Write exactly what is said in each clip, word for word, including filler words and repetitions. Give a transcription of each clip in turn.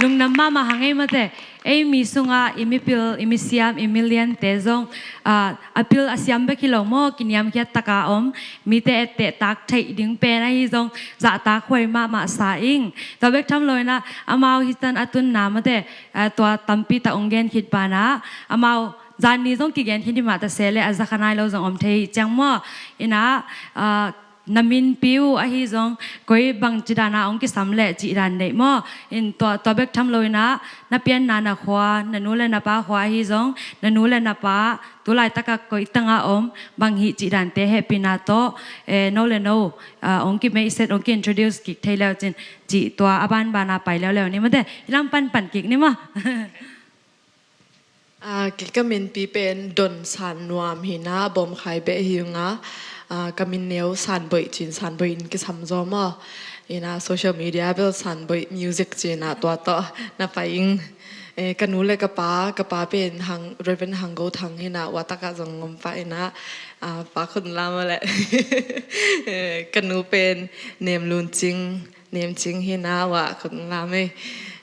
Lungdam mahmah hang ei mate. Ei mi sungah i mipil, i misiam, i miliante zong, ah, a pil a siam bek hi lo maw, kiniamkhiat taka om, mite etteh tak theih ding pen ahi zong zahtak huai mahmah sa ing. Tua bek tham lo inah amau hitan a tunna mate, ah, tua tampi tak ong gen khit banah amau zanni zong kigen khin hi mah ta se le a zakha nai lo zong om thei hi ciang maw. Inah, ah, na minpi uh ahi zong koi bangci dana ong kisam leh cih dan deih maw. In tua, tua bek tham lo inah na pianna na khua, na nu le na pa khua ahi zong na nu le na pa tu laitaka koi tanga om, bang hih cih dante hehpihna tawh, eh, no le no, ah, ong kimeihset, ong ki-introduce kik thei leu cin, cih tua a banbana pai leuleu ni mate. Hilam panpan kik ni maw. Ah, kei ka minpi pen Don San Nuam hi inah, Bawmkhai beh hi ung a, ah, ka min neu San Boih cin, San Boih in kisam zaw maw. Inah social media bel San Boih Music ci inah tua tawh na pai ing. Eh, ka nu le ka pa, ka pa pen Hang, Reverend Hang Go Thang hi inah, ua takah zong om pah inah, ah, pa khut lam a leh. Eh, ka nu pen Nem Lun Cing, Nem Cing hi inah, ua khut lam ei.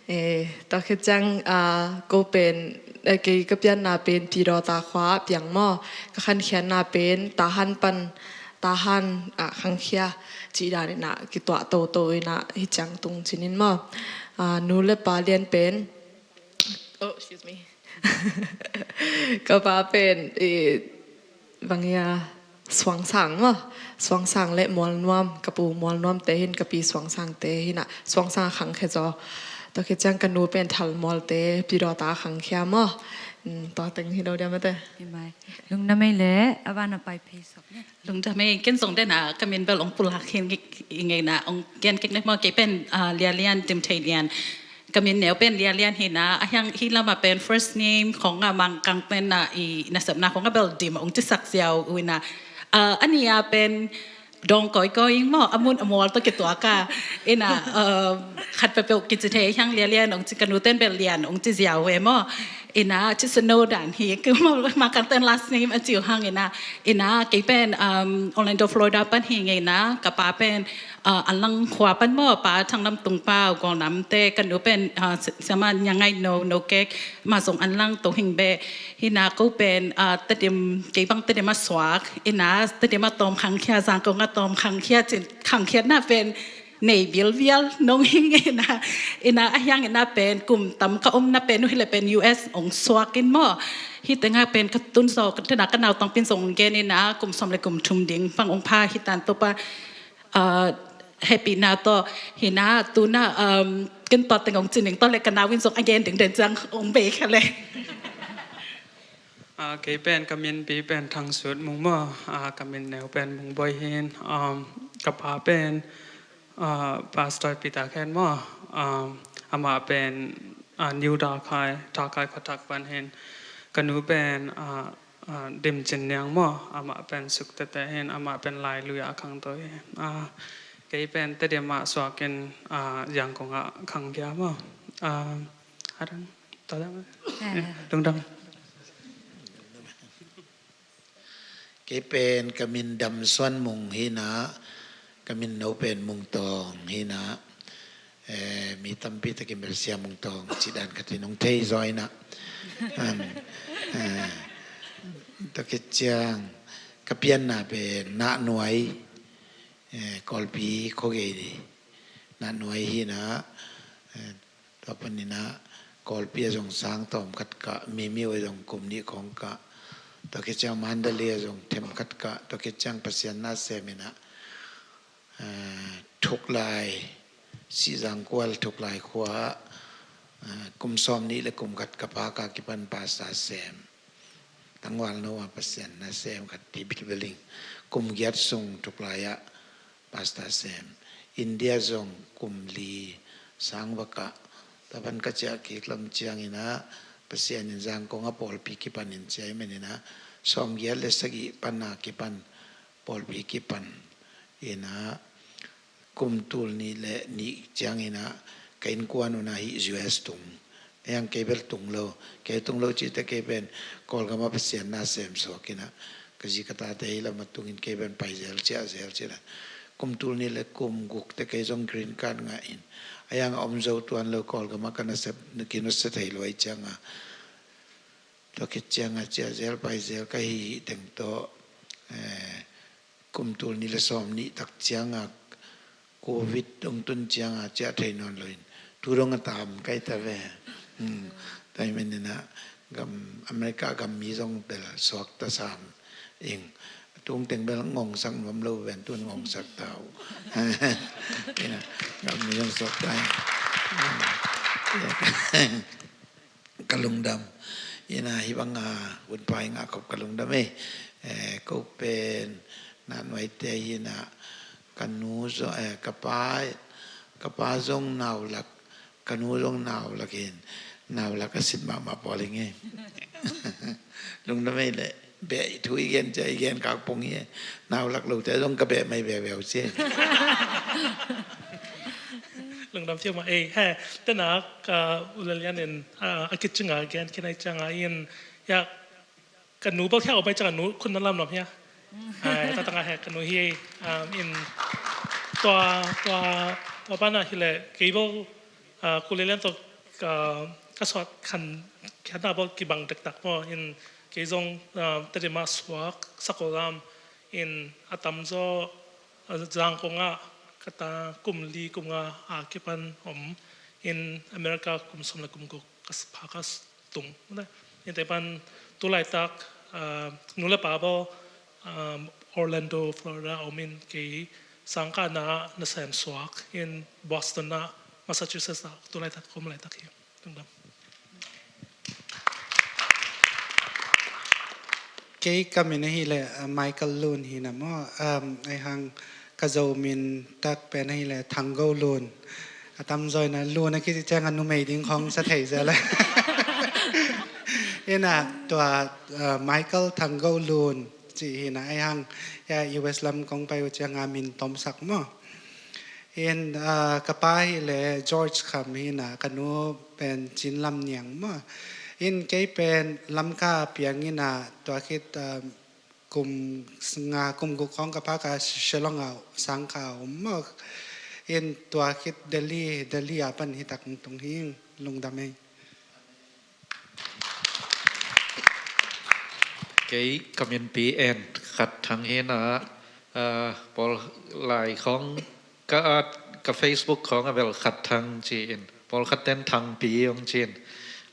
Eh, tua khit ciang, ah, ko pen, eh, kei ka pianna pen Pidawta khua piang maw. Ka khankhiatna pen Tahan pan, Tahan, ah, khangkhia cih dan inah kituah toto inah hi ciang tung cinin maw. Ah, nu le pa lian pen, oh, excuse me. Ka pa pen, eh, bang ia, Suangsang maw. Suangsang le Mualnuam, ka pu Mualnuam te hin, ka pi Suangsang te hi inah, Suangsang a khangkhia zaw. Tua khit ciang ka nu pen Thalmual te, Pidawta a khangkhia maw. Mm, tua teng hi lo dia mate. Hi mai. Lungdam ei le, a bana pai phei sok ni. Lungdam ei, ken zong dena ka min bel ong pulak hin i ngeina ong gen kik ne maw, kei pen, ah, Lia Lian, Dim Thei Lian. Ka min neu pen Lia Lian hi inah, a hiang hih lamah pen first name khong a Mangkang pen a i nasepna khong a bel Dim ong cisak ziau uh inah. Ah, a nih a pen dawng kawikawi ing maw, a mun a mual tawh kituak a. Inah, ah, khat peuhpeuh kici thei hiang Lia Lian ong ci, ka nu ten bel Lian ong ci ziau uh e maw. Inah, ci snow dan hi, Mangkang ten last name a ci uh hang inah. Inah, kei pen, um, Orlando, Florida pan hi ing inah, ka pa pen, ah, Anlang khua pan maw, pa Thang Lam Tung pa, Gual Nam te, ka nu pen, ah, Siama Nya Ngai No, No Kek, mah zong Anlang, To Hing beh. Hi inah ko pen, ah, Tedim, kei bang Tedim a suak, inah Tedim a tawm khangkhia, Zangkong a tawm khangkhia, cin khangkhiatna pen nei bilbial nong hing inah, inah a hiang inah pen kum tam ka omna pen uh hi leh pen U S ong suak in maw. Hih tengah pen ka tun zaw, ka tena ka nautang pen zong gen inah kum sawm le kum thum ding bang ong pha hi tan, Topa, ah, hehpihna tawh hi inah, tu inah, um, ken tua teng ong ci ning, tua le ka nau in zong a gen ding den ciang ong bei kha le. Ah, kei pen ka minpi pen Thang Sut Mung maw, ah, ka min neu pen Mung Boih hi in, um, ka pa pen, ah, Pastor Peter Khen maw, um, amah pen, ah, New Dakhai, Dakhai khuatak pan hi in, ka nu pen, ah, ah, Dim Cin Niang maw, amah pen Suk Tete hi in, amah pen Lailui ah khangto hi. Ah, kei pen Tedim ah suak in, ah, Zangkong ah khangkhia maw. Ah, a dang, tua dang. Eh, lungdam. Kei pen ka min Dam Suan Mung hi inah, ka min no pen Mung Tawng hi inah. Eh, mi tampi takin bel Sia Mung Tawng cih dan khat in ong thei zaw inah. Um, eh, tua khit ciang ka pianna pen Nah Nuai, eh, Kawlpi khuagei ni. Nah Nuai hi inah, eh, tua pan inah Kawlpi ah zong sang tawm khat kah, Mimiu ah zong kum nih khong kah, tua khit ciang Mandalay ah zong them khat kah, tua khit ciang Pasian na sem inah, eh, Thuklai, Sihzangkual Thuklai khua ah, eh, kum sawm nih le kum khat ka phak a kipan pastor sem. Tangval no ah Pasian na sem khat hi bilbel ing. Kum giat sung Thuklai ah pastor sem. India zong kum li sang va kah. Tua pan ka ciah kik lam ciang inah Pasian in Zangkong ah pawlpi kipan in ci ahih man inah sawm giat le sagih pan a kipan pawlpi kipan inah kum tul nih le nih ciang inah ka innkuan un ah hih U S tung. Hiang kei bel tung lo. Kei tung lo cih teh kei pen Kawlgam ah Pasian na sem suak inah ka zi ka tate hih lam ah tung in kei pen pai zel ciah zel ciah inah kum tul nih le kum guk te kei zong green card ngah in. A yang a om zo tuan lo Kawlgam ah ka nasep, na kinusia thei lo ahih ciang a. Tua khit ciang a ciah zel pai zel ka hih teng tawh, eh, kum tul nih le sawm nih tak ciang a Covid dong tun ciang a ciah thei nawn lo in. Tu dong a tam kai ta ve. Hmm. Tua ahih manin ah gam, America gam mi zong bel suak ta sam ing. Tung teng bel ngongsak nuam lo ven, tun ngongsak ta uh. Ina, gam mi zong suak ta ing. Hmm. Ka lungdam. Ina, hih bang a, Vunpai ngah khop ka lungdam ei. Eh, ko pen, na nuaite hi na, ka nu zong, eh, ka pa, ka pa zong naulak, ka nu zong naulak hin, naulak a sit mahmah pawl hi ngei. Lungdam ei leh, beh thu i gen cia, i gen kak pong hi. Naulak lote zong ka beh mai beuhbeuh cia. Lungdam fiamah ei, he, tena, ka u Lalian in, ah, a kicing a gen, kinai ciang a in, ya, ka nu bel khia o bai ciang a nu khun na lam lam hia. Ai, ta tanga he, ka nu hi, um, in tua, tua, tua bana hi le, kei bel, uh, ku le lian tok, uh, ka suat khan, khia na bel kibang dektak mo, in kei zong, uh, Tedim a suak, Sakolam, in a tam zaw, uh, Zangkong ah, ka ta kum li, kum nga, a kipan om, in America kum sawm le kum guk, ka s-, pha ka s-, tung. Ina, in te pan tu laitak, ah, nu le pa bel, ah, Orlando, Florida, om in kei sangkah na, na sem suak in Boston na Massachusetts ah tu laitak, kum laitak hi. Lungdam. Kei ka min ahi le, ah, Michael Lun hi na maw, um, ai hang ka Zo min tak pen ahi le Thanggo Lun. A tam zaw ina Lun a kici ciang a numei ding khong sa thei zel a. Ina tua, uh, Michael Thanggo Lun ci hi na ai hang ya U S lam kong pai uh ciang a min tomsak maw. In, uh, ka pa hi le George Kham hi na, ka nu pen Cin Lam Niang maw. In kei pen Lamka piang ina tua khit, uh, kum nga kum guk khong ka phak a Shillong a sangkah om maw. In tua khit Delhi, Delhi a pan hi tak tung hi. Lungdam ei. Kei ka min Pi En Khat Thang hi na, ah, pawl lai khong ka at ka Facebook khong a bel Khat Thang ci in. Pawlkhat ten Thangpi hong ci in.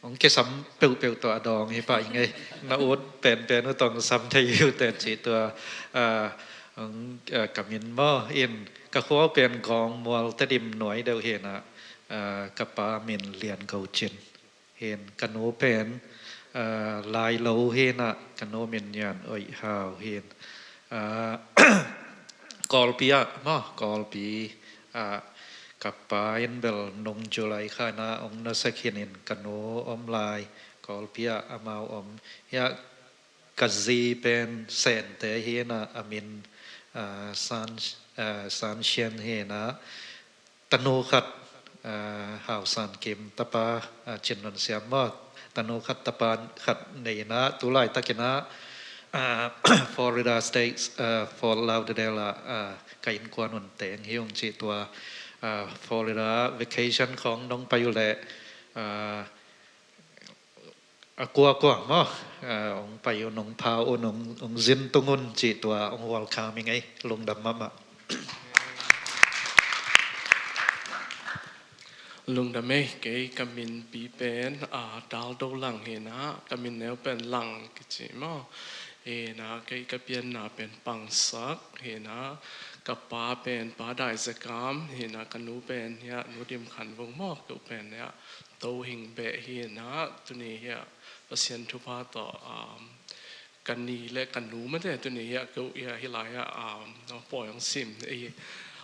Hong kisam peuhpeuh tawh a dawng hi pah ing ei. Na ut penpen uh tawh hong sam thei hi uh teh ci tua, ah, hong, ah, ka min maw in ka khua uh pen Gawng Mual Tedim nuai deuh hi na, ah, ka pa min Lian Go Cin. Hin ka nu pen, ah, Lai Lo hi na ka nu min Nian Oih Hau hin. Ah, Kawlpi ah maw, Kawlpi ah, ka pa in bel nung July kha na hong na sek hin in ka nu om lai Kawlpi ah amau om. Hiah ka zi pen Sente hi na a min, ah, San, ah, San Sian hi na tanu khat, ah, Hau San Kim tapa, ah, Cin Nun Siam maw. Tanu khat tapa khat nei na tu laitakin ah, ah, Florida State, ah, Fort Lauderdale ah, ah, ka innkuan un teng hi ung ci tua, ah, Florida vacation khong nong pai uh leh, ah, a kuakua maw, ah, hong pai un hong pha un hong, hong zin tung un ci tua hong welcome ing ei. Lungdam mahmah. Lungdam ei, kei ka min Pi pen, ah, Dal Do Lang hi na, ka min neu pen Lang kici maw. Hi na, kei ka pianna pen Pangsak hi na, ka pa pen Pa Dai Ze Kam hi na, ka nu pen hiah Nu Dim Khan Vung maw, kei pen hiah To Hing Beh hi na, tuni hiah Pasian thupha tawh, um, ka ni le ka nu mate tuni hiah kei hiah hi lai ah, um, pawi hong sim ei,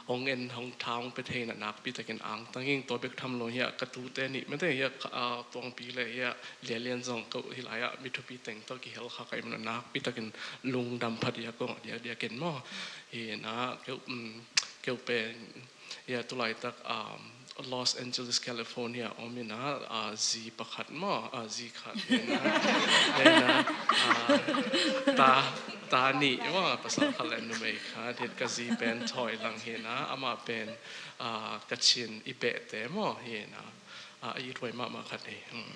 hong en hong tha hong pia thei na nakpi takin angtang ing. Tua bek tham lo hiah ka tute nih mate hiah ka, ah, Tuangpi le hiah Lialian zong kei hi lai ah mi thupi teng tawh kihel kha ka hi man nakpi takin lungdam pha diak kong a diakdiak in maw. Hi na kei, um, kei pen hiah tu laitak, um, Los Angeles, California om ina, ah, zi pakhat maw, ah, zi khat ina, ina, ah, ta, ta nih maw, pasal khat le numei khat hi. Ka zi pen Thawi Lang hi na, amah pen, ah, Kachin i behte maw hi na. Ah, i ruai mahmah khat hi. Hmm.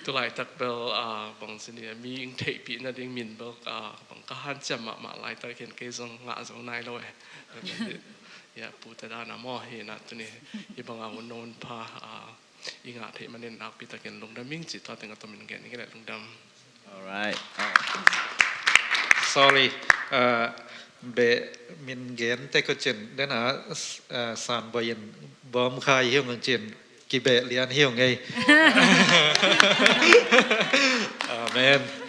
Tulaitak bel, ah, bang ci ni, mi ing theihpih nading min bel, ah, bang ka hanciam mahmah laitak hin kei zong ngah zo nai lo e. Ya, pute dan a maw hi na, tuni hi bang a hun no hun pha, ah, i ngah theih manin nakpi takin lungdam ing ci tua teng a tomin gen ing e, lungdam. Alright. Sorry. Uh, beh min gen te ko cin dena, uh, San Boy in bom khai hiung cin kibeh lian hiung ei. Amen.